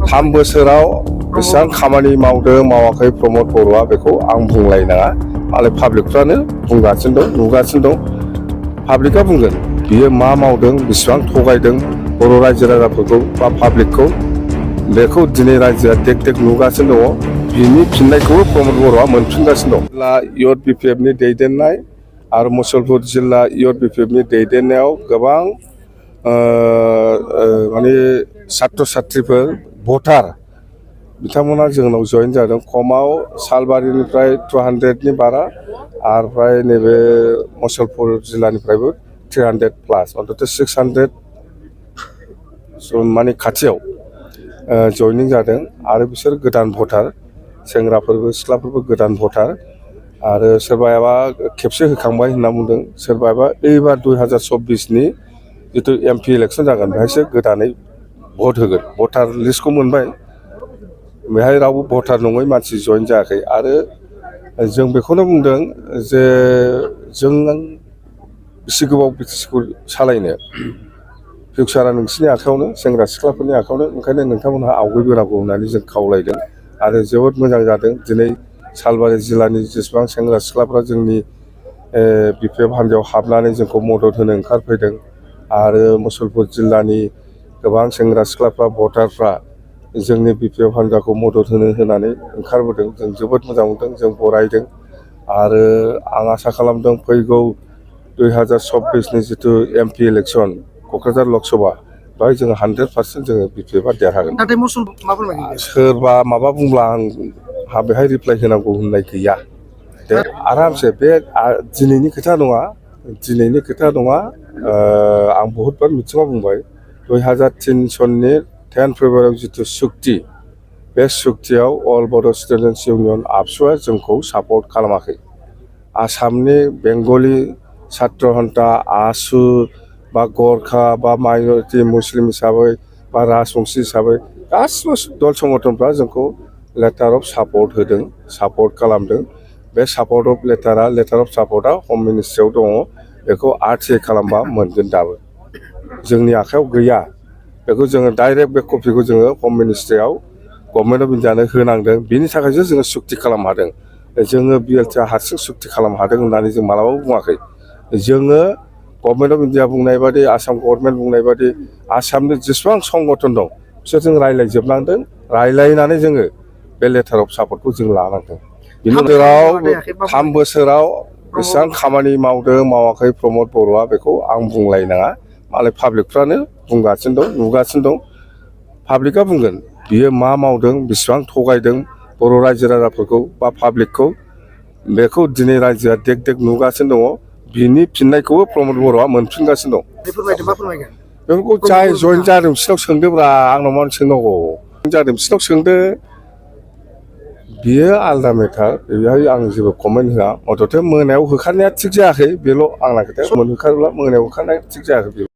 3 बोसोराव बेसेबां खामानि मावदों मावाखै प्रमद बर'आ बेखौ आं बुंलायनाङा मालाय पाब्लिकफ्रानो बुंगासिनो दं नुगासिनो दं पाब्लिकआ बुंगोन बियो मा मावदों बेसेबां थगायदों बर' रायजो राजाफोरखौ बा पाब्लिकखौ बेखौ दिनै रायजोआ देख देख नुगासिनो दङ बिनि फिननायखौबो प्रमद बर'आ मोनफिनगासिनो दं। जिल्ला इउथ बिपिएफनि दैदेननाय आरो मुसलपुर जिल्ला इउथ बिपिएफनि दैदेननायाव गोबां माने सात्र सात्रिफोर भटार बिथांमोना जोंनाव जइन जादों खमाव सालबारिनिफ्राय 200नि बारा आरो फ्राय नैबे मुसलपुर जिल्लानिफ्रायबो 300 प्लास अन्तत 600 माने खाथियाव जइनिं जादों आरो बिसोर गोदान भटार सेंग्राफोरबो सिख्लाफोरबो गोदान भटार आरो सोरबायाबा खेबसे होखांबाय होनना बुंदों सोरबायाबा एबार 2024नि जितु एमपि इलेक्सन जागोन बेहायसो गोदानै भट होगोन भटार लिस्टखौ मोनबाय बेहाय रावबो भटार नङै मानसि जइन जायाखै आरो जों बेखौनो बुंदों जे जों बेसे गोबाव बिटिसिखौ सालायनो फिउचारा नोंसिनि आखायावनो सेंग्रा सिख्लाफोरनि आखायावनो ओंखायनो नोंथांमोनहा आवगायबोनांगौ होननानै जों खावलायदों आरो जोबोद मोजां जादों दिनै सालबारि जिल्लानि जेसेबां सेंग्रा सिख्लाफ्रा जोंनि बिपिएफ हान्जायाव हाबनानै जोंखौ मदद होनो ओंखारफैदों आरो मुसलपुर जिल्लानि गोबां सेंग्रा सिख्लाफ्रा भटारफ्रा जोंनि बिपिएफ हान्जाखौ मदद होनानै ओंखारबोदों जों जोबोद मोजां मोनदों जों बरायदों आरो आं आसा खालामदों फैगौ 2024नि जितु एमपि इलेक्सन क'क्राझार लकसभा बेवहाय जोङो 100% जोङो बिपिएफआ देरहागोन। सोरबा माबा बुंब्ला आंहा बेहाय रिप्लाइ होनांगौ होननाय गैया दे आरामसे बे दिनैनि खोथा नङा आं बहुतबार मिथिङाव बुंबाय 2003 सननि 10 फेब्रुवारियाव जितु सुक्ति बे सुक्तियाव अल बड' स्टुडेन्टस इउनियन आबसुआ जोंखौ सापर्ट खालामाखै आसामनि बेंगलि छात्र हन्ता आसु बा गरखा बा माइनरिटि मुस्लिम हिसाबै बा राजबंसि हिसाबै गासिबो दल संगठनफ्रा जोंखौ लेटार अफ सापर्ट होदों सापर्ट खालामदों बे लेटार अफ सापर्टआ हम मिनिस्ट्रियाव दङ बेखौ RTI खालामबा मोनगोन दाबो जोंनि आखायाव गैया बेखौ जोङो डाइरेक्ट बे कपिखौ जोङो हम मिनिस्ट्रियाव गभर्नमेन्ट अफ इन्डियानो होनांदों बिनि थाखायसो जोङो सुक्ति खालामनो हादों जोङो BLTआ हारसिं सुक्ति खालामनो हादों होननानै जों मालाबाबो बुङाखै जोङो गभर्नमेन्ट अफ इन्डिया बुंनाय बादि आसाम गभर्नमेन्ट बुंनाय बादि आसामनि जेसेबां संगठन दं बिसोरजों रायज्लायजोबनांदों रायज्लायनानै जोङो बे लेटार अफ सापर्टखौ जों लानांदों बिनि गेजेराव 3 बोसोराव बेसेबां खामानि मावदों मावाखै प्रमद बर'आ बेखौ आं बुंलायनाङा मालाय पाब्लिकफ्रानो बुंगासिनो दं नुगासिनो दं पाब्लिकआ बुंगोन बियो मा मावदों बेसेबां थगायदों बर' रायजो राजाफोरखौ बा पाब्लिकखौ बेखौ दिनै रायजोआ देख देख नुगासिनो दङ बिनि फिननायखौबो प्रमद बर'आ मोनफिनगासिनो दं। बेफोरखौ जाय जइन जादों बिसोरनाव सोंदोब्रा आंनाव मानो सोंनांगौ जादों बिसोरनाव सोंदो बियो आलदा मेटार बेहाय आं जेबो कमेन्ट होआ मथथे मोनायाव होखारनाया थिग जायाखै बेल' आंना खोथाया होखारोब्ला मोनायाव होखारनाया थिग जायाखै